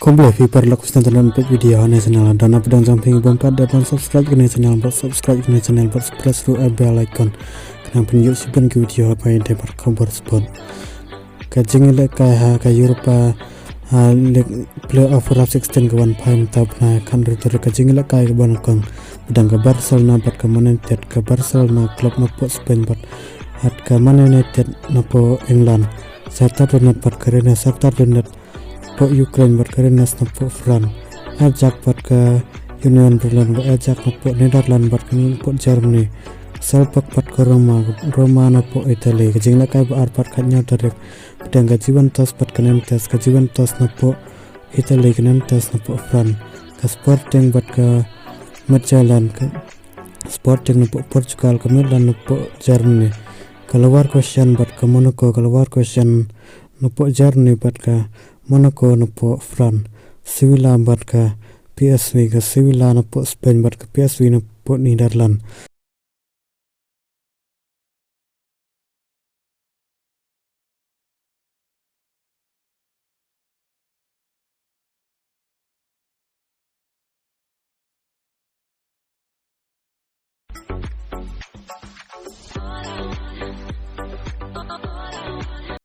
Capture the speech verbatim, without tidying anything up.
Khublei phi paralok, shisien te don peit video ha kane ka channel. Lada na pdeng jong phi bym pat da ban subscribe kane ka channel, bad subscribe kane ka channel bad press ruh ïa bell icon. Khnang phin ïoh shibun ki video ha phi te bad khubor sport. Ka jingïalehkai ha ka Europa, ha, League playoff round sixteen ka wan phai mynta u bnai khathynriew tarik. Ka jingïalehkai kaba nyngkong ba dang ka Barcelona bad ka Man United, ka Barcelona club napoh Spain bad, bad ka Man United napoh England. Shakhtar Donetsk bad ka Rennes, Shakhtar Donetsk napoh Ukraine bad ka Rennes napoh France. Ajax bad ka Union Berlin, bad Ajax napoh Netherlands bad ka napoh Germany. Salzburg bad ka Roma, Roma napoh Italy. Ka jingïalehkai ba ar bad khathynñiew tarik ba dang ka Juventus bad ka Nantes, ka Juventus napoh Italy, ka Nantes napoh France. Ka Sporting bad ka Midtjylland, ka Sporting napoh Portugal, ka Midtjylland napoh Germany. Ka Leverkusen bad ka Monaco, ka Leverkusen napoh Germany bad ka Monaco napoh France. Sevilla bad ka P S V, ka Sevilla napoh Spain bad ka P S V napoh Netherlands.